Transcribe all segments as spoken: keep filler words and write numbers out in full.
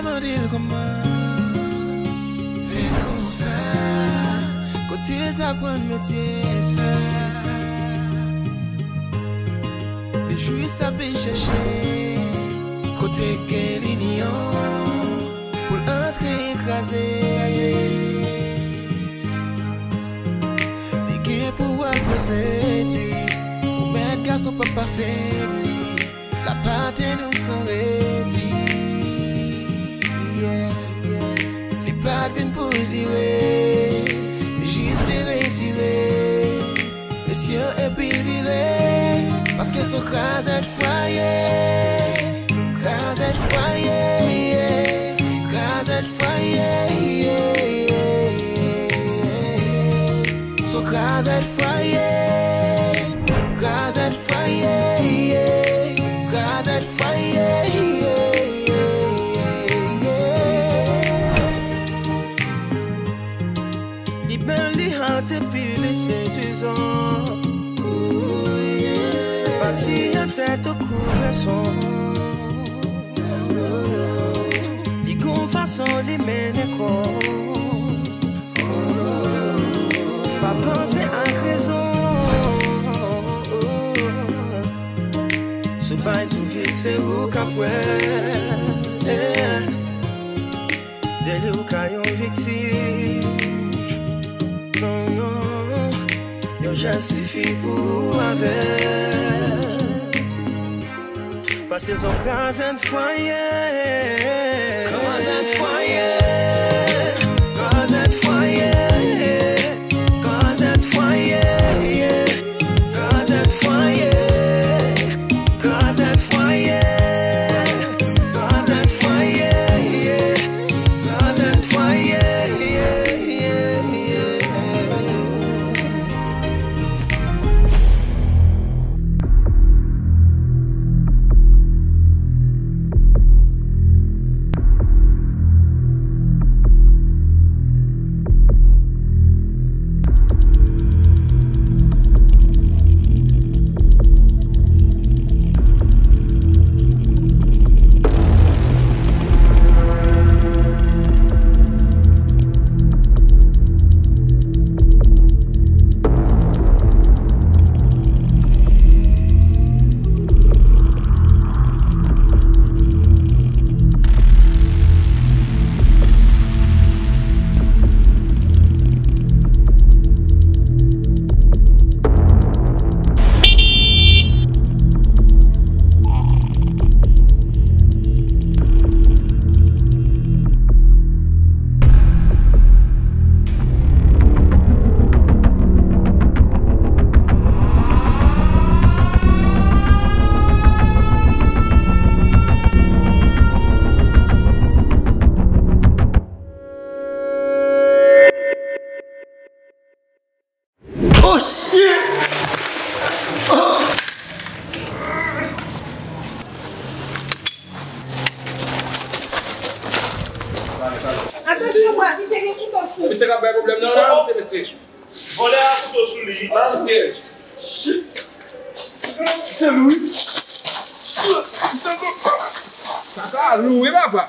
Mande l kòman fè konsa, kote l t aprann metye sa. Li jis ape chèche kote gen linyon pou l antre kraze. Li gen pouvwa pou sedui, pou mèt gason p ap afebli. L ap atè nou san redi. Yeah, yeah. Li pa t vin pou l dire, li jis vle retire. Mesye, epi l vire, paske se yon krazèt fwaye. Krazèt fwaye, yeah. Krazèt fwaye, yeah, yeah, yeah. Se yon krazèt fwaye. Krazèt fwaye, yeah. Krazèt fwaye, yeah, yeah, yeah. Li bèl, li hot, epi li sedwizan. Pati a tèt ou kou rezon. Li gon fason li mennen kò. Pa panse ak rezon. Sou bay tou vit se ou k ap wè. Dèyè ou ka yon viktim. Non, non. Yon jès sifi pou ou avè. Paske se yon krazèt fwaye. Krazèt fwaye. Krazèt fwaye. Krazèt fwaye. Krazèt fwaye. Krazèt fwaye. Krazèt fwaye. Krazèt fwaye. Oh shit! Oh! Atansyon, bwa, misye gen kouto sou li. Misye k ap bay pwoblèm nan la, mesye, mesye. Vòlè a kouto sou li. Ah, mesye. Shit! Se lou wi. Sa ka lou wi, papa.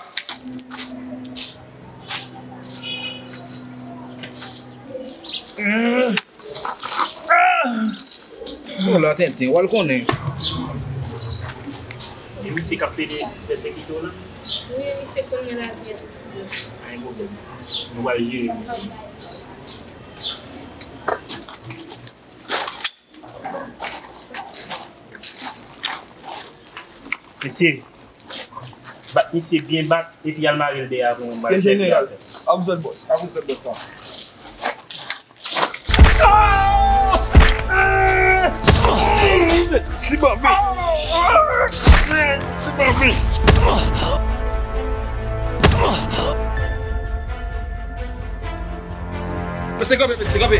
Se yon la tenten, w al konnen. E misye k ap pede vèse kito la? Wi, misye konn men lavi a tou sou yo. Pa gen pwoblèm. Nou pral jere misye. Mesye, bat misye byen bat, epi al mare l dèyè pou mwen, m pral sèvi avè l. Jeneral, a vous autres boss, a vous autres boss la. Shit, li ban mi. Li ban mi. Mesye kanpe, mesye kanpe.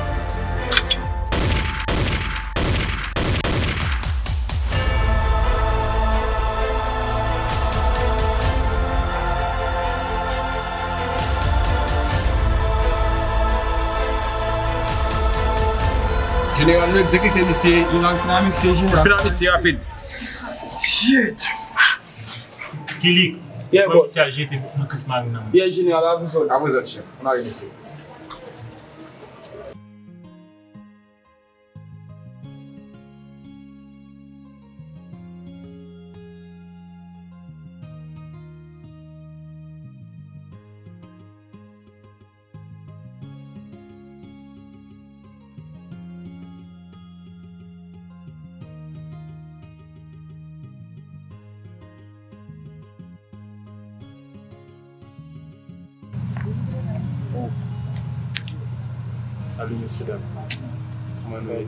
Jeneral, nou egzekite misye. Nou al fin a misye, jeneral. Fin a misye rapid. Shit! Kilik. Yeah, boss. Misye al jete nan kris marin nan. Yeah, jeneral, avèk zòd. Avèk zòd, chèf. Nou ale, mesye. Oh. Salut, mesye dam. Kòman nou ye?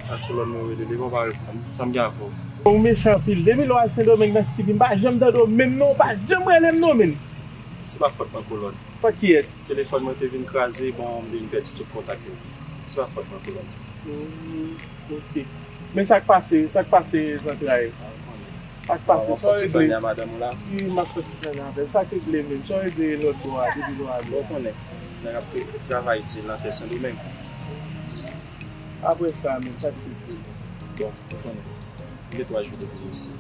A kolòn mwen rele, li poko reponn. Sa m gen avè w? Ou mechan anpil. Depi lè w al Sendomeng nan Steve, m pa janm tande w menm non, ou pa janm rele m non, menm. Se pa fòt mwen, kolòn. Fòt kiyès? Telefòn mwen te vin kraze, bon, m te vin pèdi tout kontak yo. Se pa fòt mwen, kolòn. Hmm, ok. Men sa k pase, sa k pase, zantray? Sa k pase, sa w regle? Wi, m ap fè ti plen avè l. Sa k regle menm? Sa w regle lòt bò a, depi lò a? Bon, ou konnen, nèg ap travay di l nan tè Sendomeng. Apre sa menm, sa k regle? Bon, ou konnen, m gen twa jou depi m isi.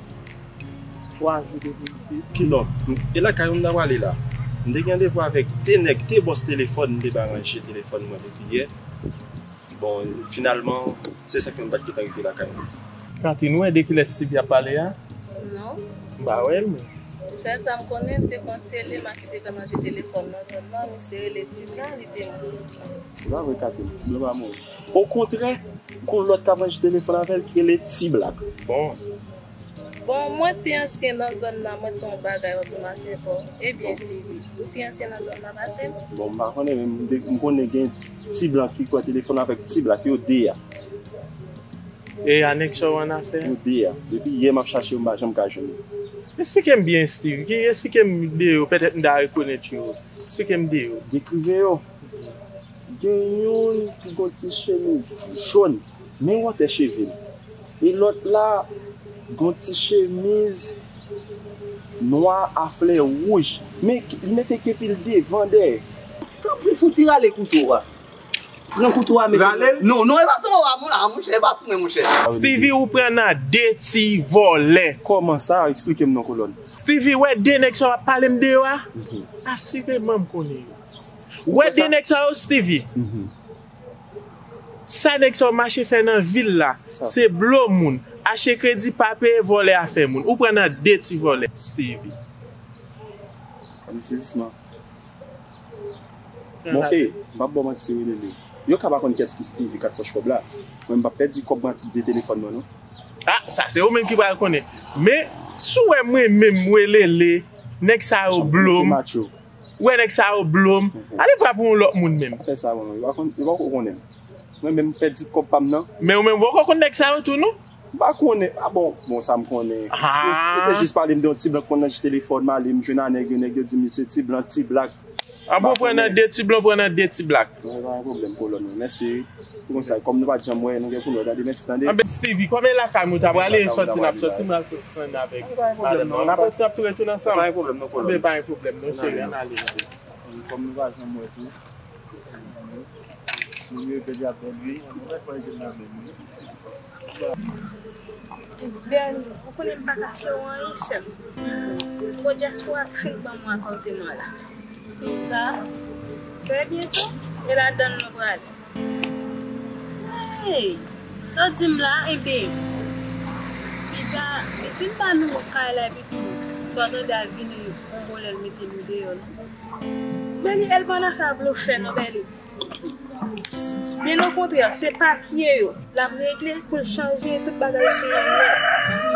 Twa jou depi m isi? Non, e lakay ou m ta prale la. M te gen randevou avèk de nèg, de bòs telefòn, m te ba ranje telefòn mwen depi yè. Bon, finalman, se sa k fè m pa t gentan rive lakay mwen. Katrin, ou wè de kilès Stevie ap pale a? Non. M pa wè l, mwen. Sèl sa m konnen, te gon ti eleman ki te konn ranje telefòn nan zòn nan, misye rele Ti Blan, li te mouri. Se pa vre, Katrin, Ti Blan pa mouri. Okontrè, gon lòt k ap ranje telefòn avè l ki rele Ti Blak. Bon. Bon, mwen pi ansyen nan zòn nan, mwen di yon bagay, w ap di m afè pa w. Ebyen, Stevie, ou pi ansyen nan zòn nan pase m? Bon, m pa konnen, men m de-, m konnen gen Ti Blan ki kwè telefòn avèk Ti Blak, yo de a. E a nèg sa yo annafè? Yo de a. Depi yè m ap chache yo, m pa janm ka jwenn yo. Esplike m byen, Stevie. Ki, esplike m de yo, petèt m ta rekonèt yo. Esplike m de yo. Dekrive yo. Gen youn ki gon ti chemiz jòn, men wotè cheve l. E lòt la, gon ti chemiz nwa a flè wouj. Men li mete kepi l devan, dèyè. Tanpri, fouti rale kouto a. Pran kouto a, mete. Rale l? Non, non, e pa sou ou a, mon, a, monchè, e pa sou mwen, monchè. Stevie, ou pran nan de ti vòlè. Kòman sa? Eksplike m non, kolòn. Stevie, wè de nèg sa w ap pale m de yo a? Mhm. Asireman m konnen yo. Ou wè de nèg sa yo, Stevie? Mhm. Sa nèg sa yo mache fè nan vil la, se blo moun, achte kredi, pa peye, vòlè afè moun. Ou pran nan de ti vòlè, Stevie. Kòm sezisman. Bon, e, m p ap ba w manti, wi, Lele. Yo ka pa konn kiyès ki Stevie kat pòch kòb la. Mwen, m p ap pèdi kòb mwen ak de telefòn mwen, non. Ah, sa se ou menm ki pral konnen. Men, si w wè mwen menm, mwen Lele, nèg sa yo blo m. Ou wè nèg sa yo blo m. Mhm. Ale frape yon lòt moun menm. Fè sa, mwen, yo pa konn, yo pa ko konnen m. Mwen menm, m pèdi kòb pa m nan. Men ou menm, ou poko konn nèg sa yo tou, non? M pa konnen. Ah bon, bon, sa m konnen. Ah. Yo, yo te jis pale m de yon ti blan k konn ranje telefòn, m ale, m jwenn a nèg yo, nèg yo di m se ti blan, ti blak. An bon, pran nan de ti blan, pran nan de ti blak. Non, pa gen pwoblèm, kolòn. Mèsi. Pou konsa, kòm nou pa t janm wè, nou gen pou nou tande, mèsi, tande. Anben, Stevie, kòm e lakay mwen ta prale, e sòti n ap sòti, m al sòti pran avèk madanm nan. N ap, n ap tou retounen ansanm. Pa gen pwoblèm, non, kolòn. Anben, pa gen pwoblèm, non, cheri, ann ale. Kòm nou pa janm wè tou. Nou rete di ap bèl wi. Nou wè kòman nou te nan menm wi. Bernie, ou konnen m pa ka fè w anyen sèl. Bon, dyaspora k fin ban m apatman la. Konsa, trè byento, e ladan l nou prale. Hey! Sa w di m la, enben, li ba, li fin ba nou kay la, epi tou, m pa tande al vini yon bon lè l mete nou deyò, non. Bernie, Elvana fè blofè, non, Bernie. Byen okontrè, se papye yo l ap regle pou l chanje tout bagay sou non l.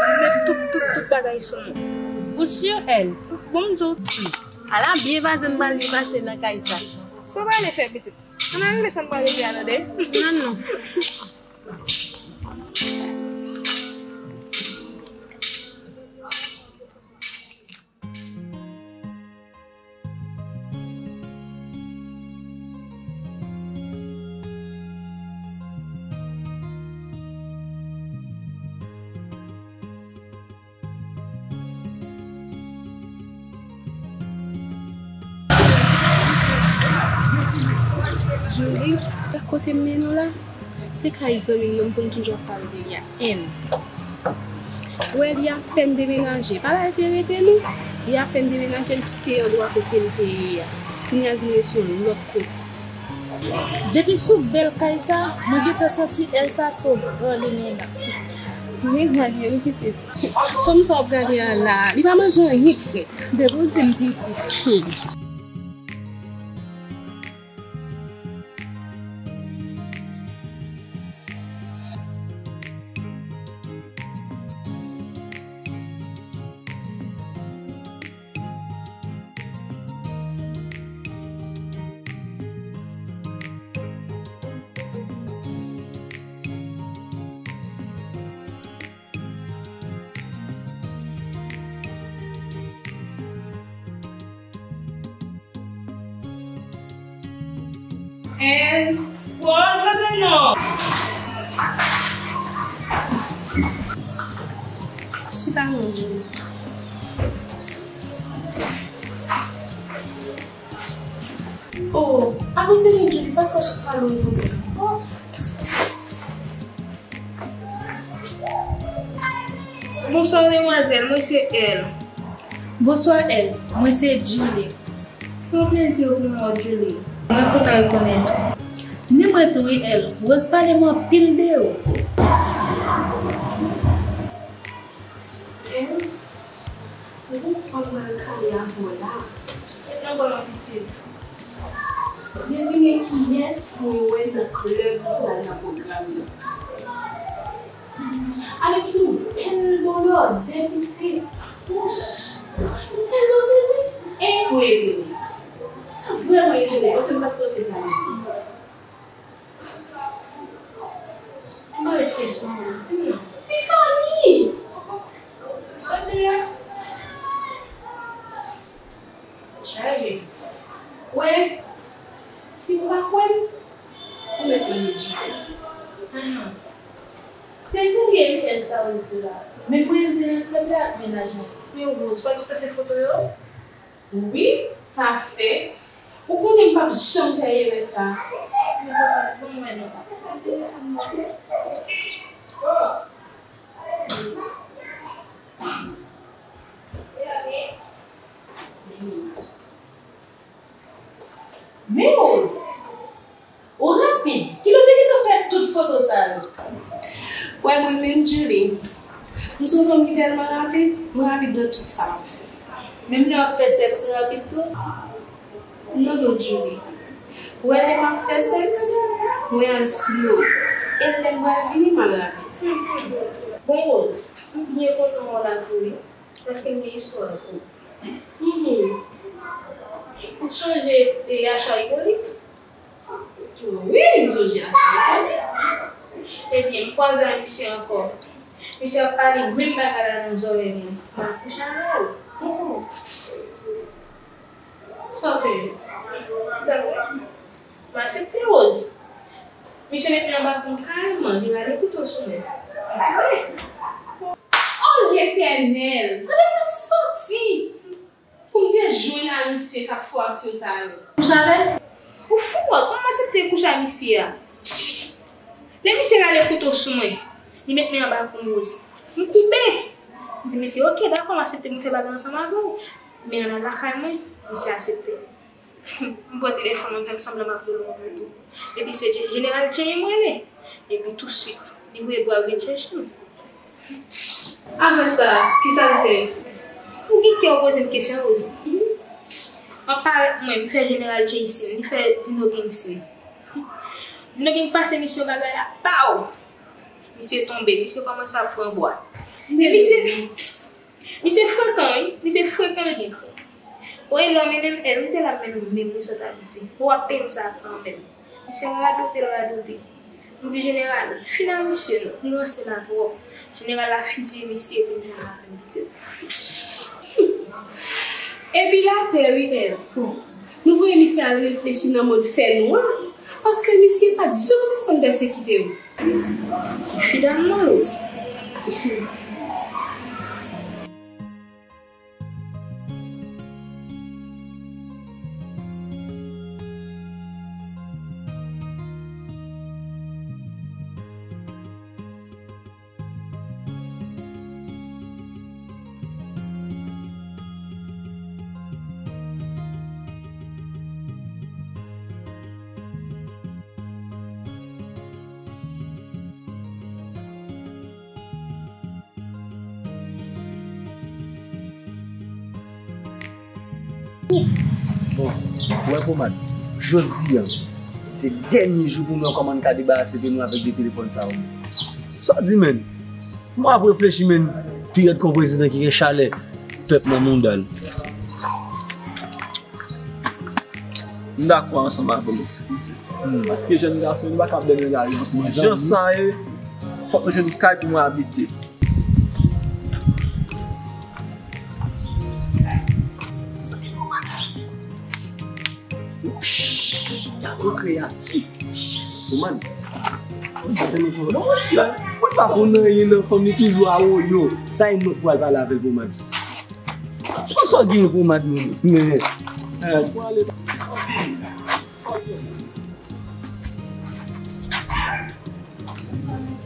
Li met tout, tout, tout bagay sou non. Ou si, Èl? Bon, m di w. Ala byen pase n pral byen pase nan kay sa. Sa w prale fè, pitit? Ann al regle sa n pral regle a, tande? Non, non. Julie, kote m mennen w la? Se kay zanmi m nan m konn toujou ap pale de li a. Èl. Ou wè li apèn demenaje. Pa la l te rete non. Li apèn demenaje, l kite andwa kote l te ye a. Kounye a l vin rete yon lòt kote. Depi sou bèl kay sa, mwen gentan santi Èl sa se yon gran limena. Limena li ye wi pitit. Fanm sa w ap gade a la, li pa manje anyen k frèt. Depi w di m pitit. Hmm. And pwoz antre non. Chita non, Julie. Oh, apre se li, Julie, sa k fè w chita lwen konsa? Oh. Bonswa, demwazèl. Mwen se Èl. Bonswa, Èl. Mwen se Julie. Se yon plezi pou mwen, Julie. Mwen kontan rekonnen nou. Ni mwen tou, wi, Èl. Rose pale m anpil de ou. Èl? Ou konprann mwen al kale avè w la. Ret nan bò m, pitit. Devine kiyès mwen wè nan klèb ki pral nan pwogram nan. Avèk yon bèl dolè, pitit. Wouch! M tèlman sezi. E mwen etone. Sa vrèman etone, paske m pa t panse sa nan vi. Mwen ret kèch nan Tifani! Sa w di m la? Chaje. Wè, si w pa kwè m, ou mèt mande Djoulie. Ahan. Se serye wi, Èl, sa w di la. Men mwen, m te nan klèb la ak mennaj mwen. Men Rose, w pa t gentan fè foto yo? Wi, pafè. Ou konnen m p ap janm fè erè sa. Men papa, ban m wè non. Men Rose, ou rapid. Kilè w te gentan fè tout foto sa yo? Wè mwen menm, Djoulie, m se yon fanm ki tèlman rapid, mwen rapid nan tout sa m ap fè. Menm lè w ap fè sèks, ou rapid tou? Non, non, Djoulie. Ou wè lè m ap fè sèks, mwen al slow. E lè m pral vini, m al rapid. Bon, Rose, m byen kontan wè w la tou wi, paske m gen istwa pou ou. Mhm. Ou sonje, e, Acha Ipolit? Wi, m sonje Acha Ipolit. Ebyen, m kwaze ak misye ankò. Misye ap pale menm bagay la nan zòrèy mwen. M akouche avè l. Mhm. Sa w fè? Sa w fè? M aksepte Rose. Misye met men anba kou m kareman, li rale kouto sou mwen. M fè. O Letènèl! Kote m t ap soti pou m te jwenn a misye k ap fè aksyon sa yo? Kouche avè l? Ou fou, Rose, kòman m aksepte kouche a misye a? Lè misye rale kouto sou mwen, li met men anba kou m, Rose. M koube. M di misye, "Oke, dakò, m aksepte pou m fè bagay ansanm avè w. Men ann al lakay mwen." Misye aksepte. M pran telefòn mwen, m fè semblan m ap rele yon moun tou. Epi se Je-, Jeneral Jay m rele. Epi touswit, li voye bra vin chèche m. Apre sa, kisa l fè? Ou gen kè w poze m kesyon, Rose. An parèt mwen, m fè Jeneral Jay siy, li fè Dino Gang siy. Dino Gang pase misye yon bagay la, paw! Misye tonbe, misye kòmanse ap pran bwa. Misye, misye frekan, wi. Misye frekan, Rose. Ou wè lè w mennen m èd, m te la mennen w menm wi sa w t ap di. Ou ap peye m sa kanmenm. Misye radote l radote. M di jeneral, fin a misye non, li ranse la twòp. Jeneral la fizye misye epi misye la fè pitit. Epi lapè wi, Èv. Nou voye misye al reflechi nan mond fè nwa, paske misye pa t janm sispann pèsekite yo. Fi dam nan, Rose. Bon, ou wè Pomad, jodi a, se dènye jou pou mwen kòman n ka debarase pye nou avèk de telefòn sa yo. Sa w di, menn? Mwen ap reflechi, menn, pi rèd kon prezidan ki gen chalè pèp nan mouda l. M dakò ansanm avè w, mesye. Paske jèn gason, nou pa kab dènye lari ankò. Jan sa ye, fòk nou jwenn kay pou mwen abite. Gwo kreyati. Woman. Sa se nou pou. Sa, mwen pa konn anyen nan fanmi, toujou a woyo. Sa e mwen pou al pale avè l pou mwen. Konsa w gen pou mad moun. Men, eh.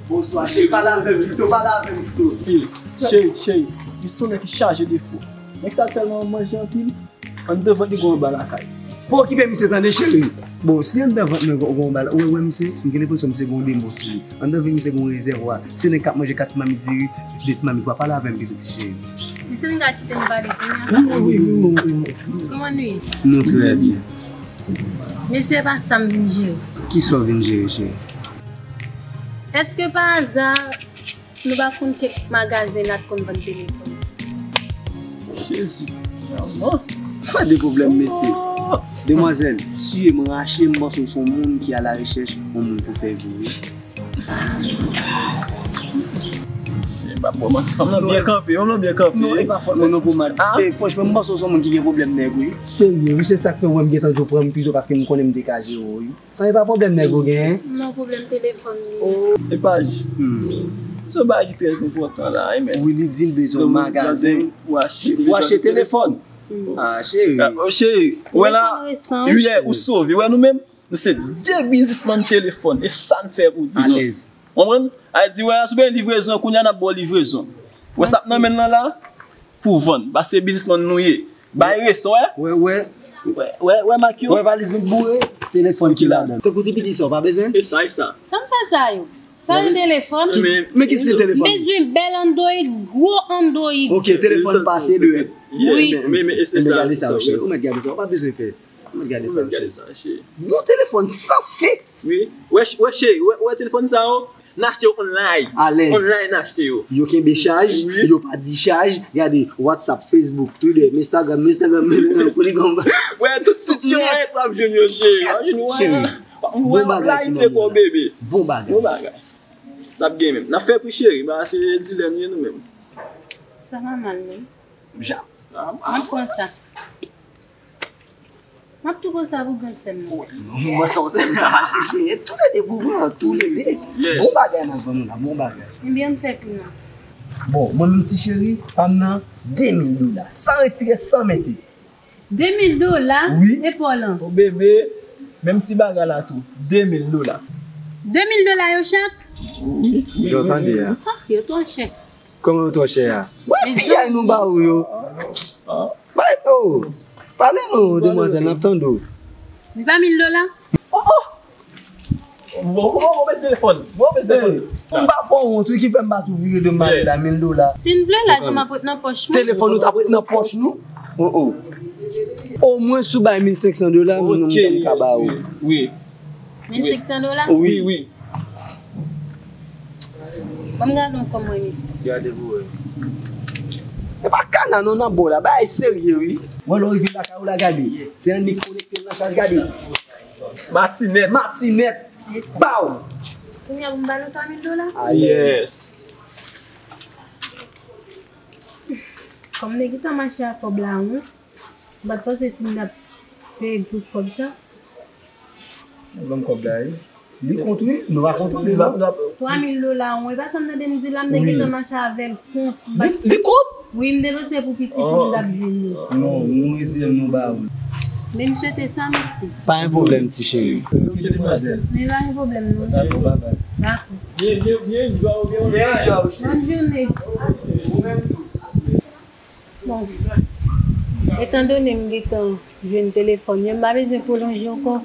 Bonswa, cheri, pale avè m pito, pale avè m pito. Cheri, cheri, li se yon nèg ki chaje defo. Nèg sa tèlman manje anpil, anndan vant li gen yon ba lakay. Pa okipe misye tande, cheri. Bon, si anndan vant mwen gen, gen yon ba, ou wè, wè misye, m gen lenpresyon misye gen yon demon sou li. Anndan vant misye gen yon rezèvwa. Se nèg k ap manje kat ti mamit diri, de ti mamit pwa. Pale avè m pito, ti cheri. Li se nèg la ki te m pale kounye a? Wi, wi, wi, wi, wi, wi. Kòman nou ye? Nou trè byen. Mesye, pa sa m vin jere. Kisa w vin jere, cheri? Èske pa aza nou pa konn kèk magazen la t konn vann telefòn? Jezi, manman. Pa de pwoblèm, mesye. Demwazèl, tiye m, rache m, m panse w se yon moun ki alarechèch yon moun pou fè vi, wi. Cheri, m p ap ba w manti, fanm nan byen kanpe, fanm nan byen kanpe. Non, e pa fòt mwen non, Pomad. Ah. E, franchman, m panse w se yon moun ki gen pwoblèm nèg, wi. Serye, wi, se sa k fè w wè m gentan di w pran m pito paske m konnen m te ka jere w, wi. An, e pa pwoblèm nèg ou genyen? Non, pwoblèm telefòn li ye. E pa j-, hmm, se yon bagay ki trè enpòtan la, wi, men. Wi, li di l bezwen yon magazen pou achte telefòn. Ah, cheri. Ah, oh, cheri, wè la, telefòn resan. Wi, ou sove, wè nou menm. Nou se de biznismann telefòn, e sa n fè pou di nou. Alèz. Konprann? A di, wè, si w bezwen livrezon, kounye a n ap ba w livrezon. Wè sa k nan men l lan la, pou vann. Paske biznismann nou ye. Bay resan, wè. Wè, wè. Wè, wè, wè, mak yo. Wè, valiz nou boure, telefòn ki ladan. Tankou ti piti sa, w pa bezwen? E sa, e sa. Sa m fè sa yo? Sa yon telefòn? Men, men ki stil telefòn? M bezwen bèl Android, gwo Android. Ok, telefòn pase dwèt. Wi. Men, men, e se sa, gade sa, cheri. Ou mèt gade sa, ou pa bezwen pè. Mwen gade sa, cheri. Bon telefòn san fek. Wi. Wè, ch-, wè, cheri, wè, wè telefòn sa yo, n achte yo online. Alèz. Online n achte yo. Yo kenbe chaj, wi, yo pa di chaj. Gade, WhatsApp, Facebook, Twitter, Instagram, Instagram, Telegram, Polygon. Wè, tout sit yo nèt w ap jwenn yo, cheri. W ap jwenn, wè. Cheri, bon bagay ki nan men la. Bebe. Bon bagay. Bon bagay. Sa ap gen menm. N ap fè pri, cheri, ba se dilè n ye nou menm. Sa pa mal, non. Ja. Sa pa mal. Mwen pran sa. M ap tou pran sa pou grandsè m nan. Mwen sa w se m ta chèche. Toulede pou mwen, toulede. Bon bagay nan vann nou la, bon bagay. Ebyen, m fè pi non. Bon, mwen menm ti cheri, pa m nan de mil dola. San retire, san mete. De mil dola? Wi. E pa w lan? O bebe, menm ti bagay la tou. De mil dola. De mil dola yo chak? Wi, wi, jan w tande a. Ah, yo twò chè. Kòman yo twò chè a? Wè piyay nou ba ou yo. Bay, oh, pale non, demwazèl, n ap tande w. Li pa mil dola? Oh, oh! Bon, kòman w pèse telefòn? Bon, pèse telefòn. Pou m pa fè w wont, wi, ki fè m pa tou vire de m ale la, mil dola. Si n vle, lajan m ap ret nan pòch mwen. Telefòn ou t ap ret nan pòch nou? Oh, oh. Omwen si w bay mil senk san dola, mwen menm m ka ba ou. Wi. Mil senk san dola? Wi, wi. Ban m gade yon kòb mwen, mesye. Gade pou wè. E pa kana non, nan bo la. Bagay serye, wi. Wè, lè w rive lakay ou la, gade. Se annik konekte l nan chaj, gade. Matinèt. Matinèt. Se sa. Baw. Kounye a pou m ba nou twa mil dola? Ah, yes. Kòm m te gentan mache ak kòb la, wi. M pa t panse si m t ap peye tout kòb sa. Ban m kòb la, wi. Li kont, wi. Nou pa kont, wi, non. Twa mil dola, wi. E pa sa m tande m di la, m te gentan mache avè l kont. Li, li kont? Wi, m te panse pou pitit mwen m t ap jwenn li. Non, nou eseye nou ba ou. Men m swete sa, mesye. Pa gen pwoblèm, ti cheri. Men pa gen pwoblèm, non. Dakò. Byen, byen, byen, byen, byen. Byen, byen, byen. Bòn jounen. Ou menm tou. Bon, etandone m gentan jwenn telefòn yo, m pa bezwen pwolonje ankò.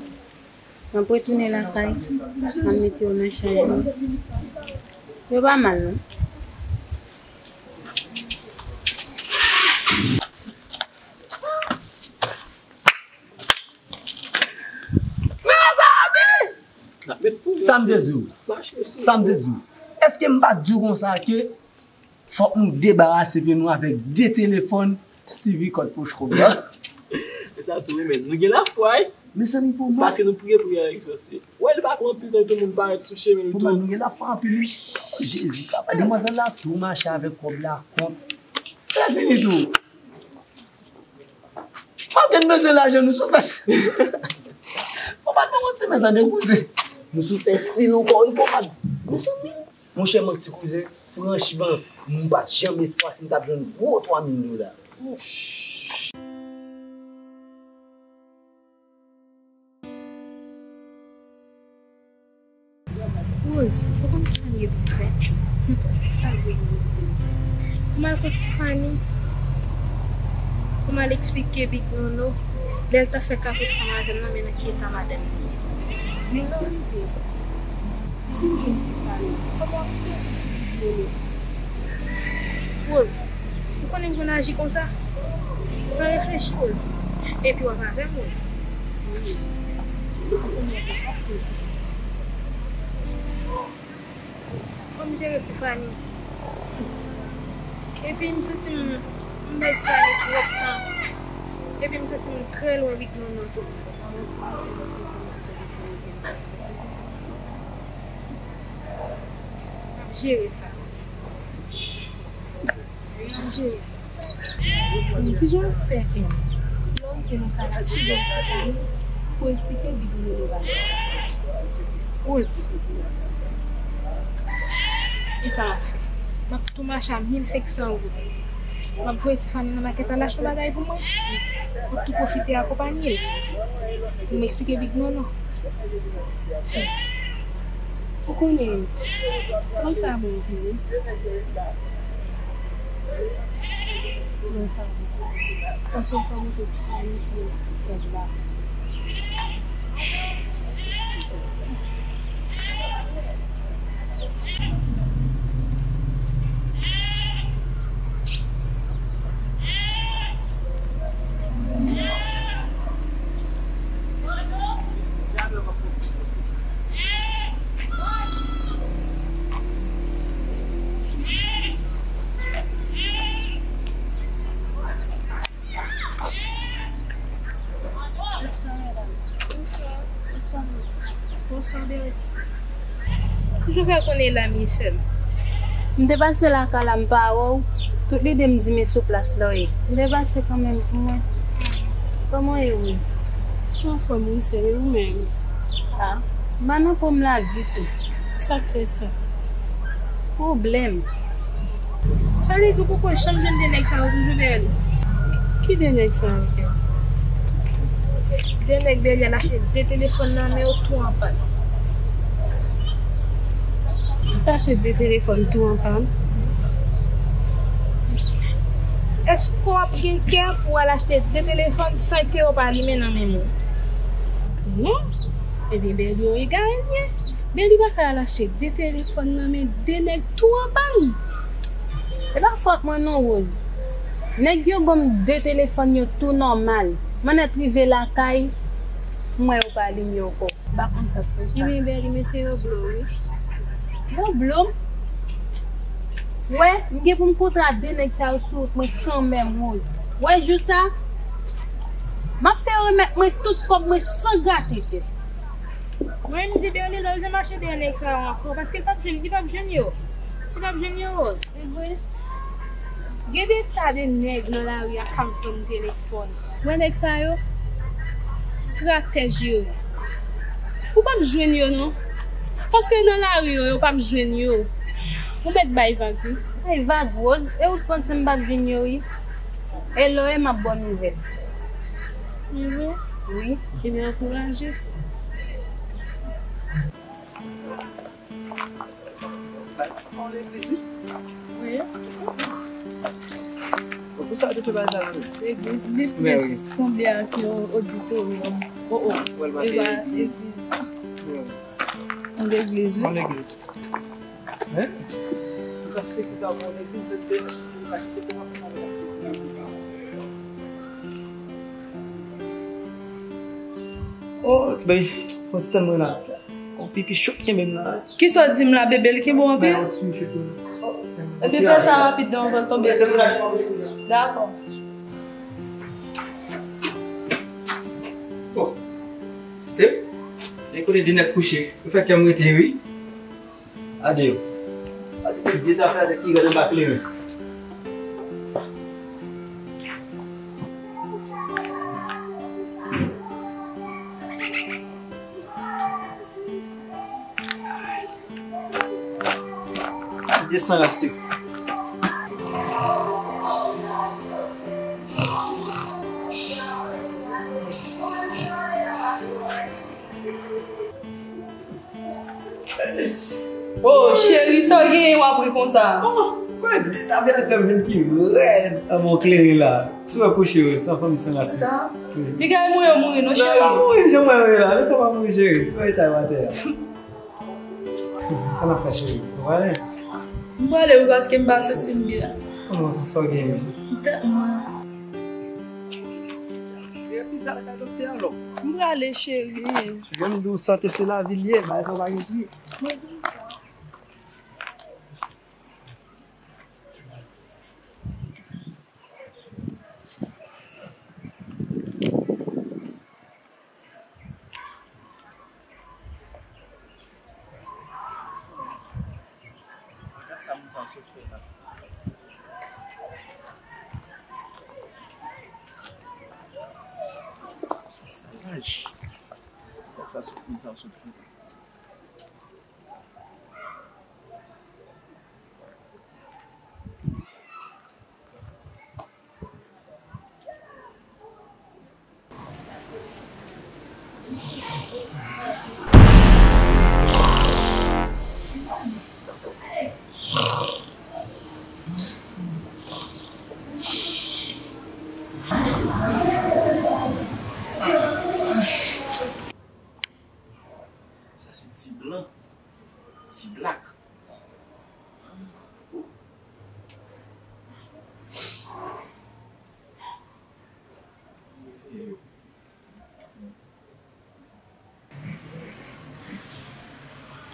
M ap retounen lakay, m ap mete yo nan chaj mwen. Yo pa mal, non. Mezanmi! Sa m te di w. Sa m te di w. Èske m pa t di w konsa ke fòk nou debarase pye nou avèk de telefòn Stevie kòd poch kòb la? E sa tou, wi, men nou gen lafwa, wi. Mezanmi, pou mwen. Paske nou priye, priyè a egzòse. Wè, li pa pran anpil tan, tout moun parèt sou chemen li tou. Pou mwen, nou gen lafwa anpil, wi. Jezi, papa, demwazèl la tou mache avèk kòb la kont. Lè fini tou. Malgre n bezwen lajan, nou sou fè s-, Pomad, pa manti, men tande, kouzen. Nou sou fè stil ankò, wi, Pomad. Mezanmi. Monchè, mwen, ti kouzen, franchman, m pa t janm espwa si m t ap jwenn gwo twa mil dola. Rose, ou konn sa m gen pou m fè? Sa l vle di? Pou m al kot Tiffany, pou m al eksplike Big Nono, lè l t ap fè kakous ansanm avè m nan, men nan ki eta madanm li ye. Men lè w rive, si m jwenn Tiffany, kòman w ap fè pou di Big Nono sa? Rose, ou konnen m konn aji konsa? San reflechi, Rose. Epi w ap avè m, Rose. Wi. Ou sanble yon bon kòk, Rose. Fò m jere Tiffany. Epi m santi m, m bay Tiffany twòp tan. Epi m santi m trè lwen Big Nono tou. M ap jere sa. M ap jere sa. Men kijan w fè, Ken? Lè w rive nan kay la, sou bò ti kay, pou eksplike Big Nono bagay. Rose. E sa m ap fè? M ap tou mache a mil senk san goud. M ap voye Tiffany nan makèt la al achte yon bagay pou mwen. M ap tou pwofite akonpanye l. Pou m eksplike Big Nono. Ou konnen, kòm sa bon vini. Mwen sa bon. Paske w pa montre ti fanmi ki esplike la. Bonswa, medam. Bonswa, bebe. Toujou fè konnen la, Michel. M te pase lakay la, m pa wè w. Tout lide m di, men sou plas la w ye. M te pase kanmenm pou mwen. Kòman w ye, Rose? Anfòm wi sè m, e ou menm? A, m pa nan pòm la ditou. Sa k fè sa? Pwoblèm. Sa vle di ou poko janm jwenn de nèg sa yo toujou, Berly? Ki de nèg sa yo? De nèg Berly al achte de telefòn nan men yo tou anpàn. Ki achte de telefòn tou anpàn? Èske w ap gen kè pou w al achte de telefòn san ke yo pa limen nan menm ou? Non. Ebyen, Berly yon egare l ye. Berly pa ka al achte de telefòn nan men de nèg tou anpàn. E pa fòt mwen non, Rose. Nèg yo ban m de telefòn yo tou nòmal. Mannèt rive lakay, m wè yo pa limen ankò. M pa konn sa k fè sa. Ebyen, Berly, mesye yo blo w wi. Yo blo m? Wè, m gen pou m kontre a de nèg sa yo sou wout mwen kanmenm, Rose. Wè jou sa, m ap fè yo remèt mwen tout kòb mwen san grate tèt. Mwen, m di Berly lè l janm mache dèyè nèg sa yo ankò, paske l p ap jwenn, li p ap jwenn yo. Li p ap jwenn yo, Rose. Evre? Gen de ta de nèg nan lari a k ap vann telefòn. Wè nèg sa yo, stratèj yo ye. Ou p ap jwenn yo non. Paske nan lari yo, yo p ap jwenn yo. Ou mèt bay vag wi. Bay vag, Rose, e ou t panse m p ap jwenn yo wi. E lè w ye m ap ba w nouvèl. Evre? Wi. Ebyen ankouraje. Se pa, se pa yon legliz wi. Wi. Bon, pou sa yo te fè bagay sa menm? Legliz, li plis sanble ak yon oditoryòm. O, o. E pa legliz. Yon legliz wi. Yon legliz. Hein? Ou ka achte ti sa pou yon legliz, men se ou ka achte pou yon. Oh, bay, fon ti tann mwen la. Yon pipi cho k kenbe m la. Kisa w di m la, bebe, li kenbe w anpil? Bay yon ti pipi cho. Epi fè sa rapid non, anvan l tonbe sou ou. Dakò. Bon. Se, e kote di nèg kouche. Ou fè kè m rete, wi. Ade yo. Ade se de zafè avèk ki rèd anba kleren. Desann rase. Oh, cheri, sa w genyen w ap ri konsa? Oh, kwè de zafè avèk ki rèd anba kleren la. Si w wè kouche yo, san fanmi, san rase. Sa? Wi. Piga mouri, mouri, non, cheri. Non, pa mouri, jan mwen ye la. Lese mwen mouri, cheri. Ti bagay ta atè a. Sa n ap fè, cheri? Nou prale? M prale wi, paske m pa santi m byen. Kòman sa, sa w genyen? M tèlman. Refize al kay doktè a, lò. M prale, cheri. Jan m di w, sante se lavi l ye, bagay sa pa gen pri. Gad sa moun sa yo sot fè la. Sa salaj. Gad sa sot moun sa yo sot fè la. Sa se ti blan, ti blak.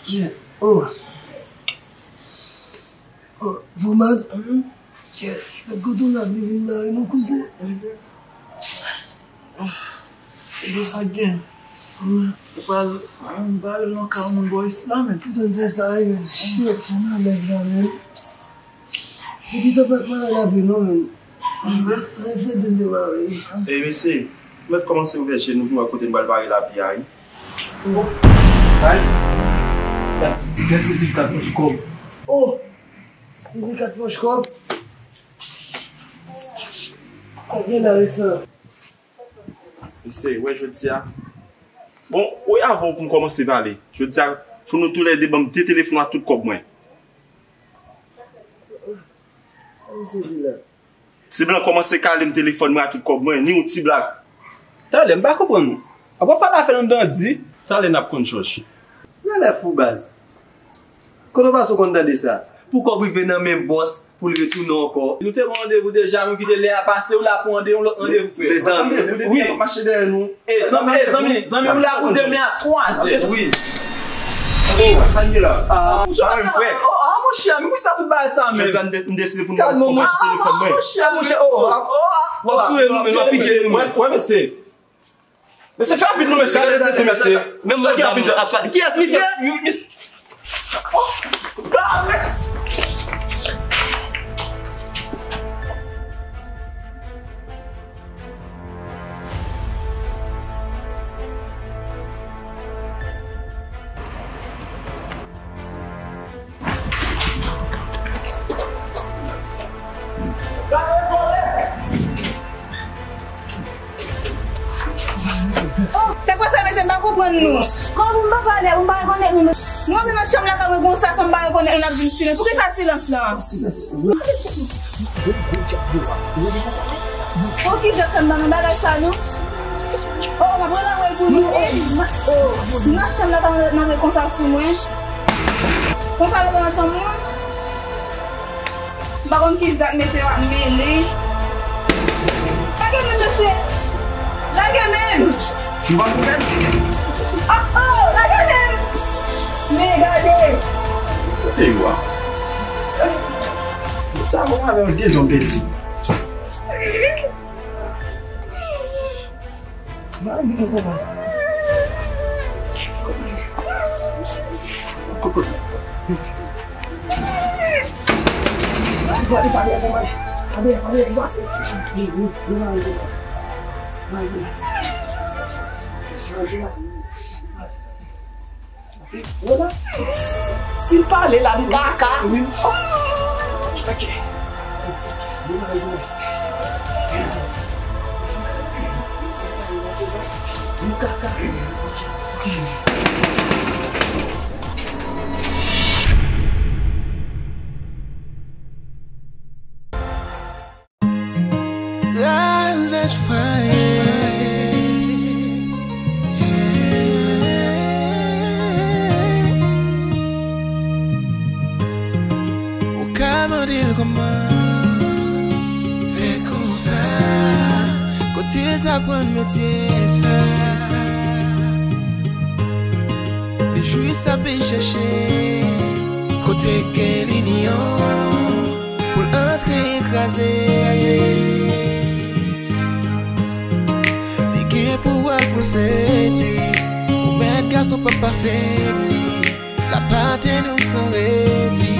Yeah. Oh. Oh, Vomad. Wi. Yeah. Gad kote w la vle vin mare mon kouzen. Wi. Gade sa k gen. Wi. Ou pral, ou pral nan kay yon moun bò isi la, men. Ou tann fè sa, wi, men. Shit, mwen alèz la, men. Depi tanpèt mare la pli non, men. Wi. Trè fredi l te mare. Ey, mesye. Mèt kòmanse ouvè je nou pou n wè kote n pral bare lapli a, wi. Oh, bay. Gad, gad sètifika fòs kòb. Oh, sètifika fòs kòb. Sa gen la, wi, sa. Mesye, wè jodi a. Bon, wè avè w pou m kòmanse pale. Jodi a, pou nou toulède ban m de telefòn ak tout kòb mwen. Sa misye di la? Ti blan kòmanse kale m telefòn mwen ak tout kòb mwen, ni yon ti blag. Talè, m pa konprann ou. Apa w pale afè nou dandi? Talè n ap konn jòj. Genlè fou baz. Kote w pase w konn tande sa? Pou kòb rive nan men bòs, pou l retounen ankò. Nou te gen randevou deja, nou kite lè a pase, ou la pou randevou, lòt randevou, frè. Mezanmi, wi. Mache dèyè nou. E, zanmi, e, zanmi, zanmi, ou la pou demen a twa zè. Wi. Oh, sa n ye la? Ah, monchè, ah, monchè, men poukisa tout bagay sa menm? Jodi a, m de-, m deside pou m pran kòb mwen, telefòn mwen. Monchè, monchè, oh, ah, w ap touye nou, men w ap pike nou, men. Wè, wè, mesye. Mesye, fè rapid non, mesye, ale tete, mesye. Menm mwen ki rapid ap pale. Kiyès, misye? Misye. Oh, bare. Oh, se kwa sa, mesye, m pa konprann nou. Kòman pou m pa pale, pou m pa rekonèt nou? Nou antre nan chanm lakay mwen konsa, san m pa rekonèt nou, n ap vin silans. Poukisa silans la? Oh, ki jan fè m nan bagay sa, non? Oh, m ap rele anmwey pou nou. Eh, ma-, oh, nan chanm lakay mwen, n antre konsa sou mwen. Konsa, nou nan chanm mwen. M pa konn ki zak mesye yo ap mennen. Lage men, mesye! Lage men! Ou pa pou fè m? Oh, oh! Lage men! Men gade! Kote yo a? Sa bon avè yon dezòm pèdi. Si l pale la, m kaka. M kaka. Krazèt fwaye. Ou ka mande l kòman fè konsa, kote l t aprann metye sa. Li jis ap vin chèche kote gen linyon. Pou l antre kraze. Li gen pouvwa pou l sedui. Ou mèt gason p ap afebli. L ap atèn ou san redi.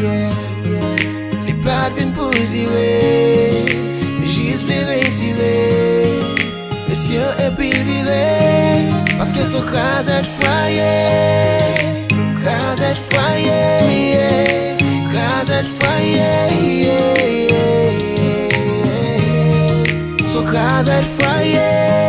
Yeah, yeah. Li pa t vin pou l dire. Li jis vle retire. Mesye, epi l vire, paske se yon krazèt fwaye. Krazèt fwaye, yeah. Krazèt fwaye, yeah, yeah, yeah. Se yon krazèt fwaye.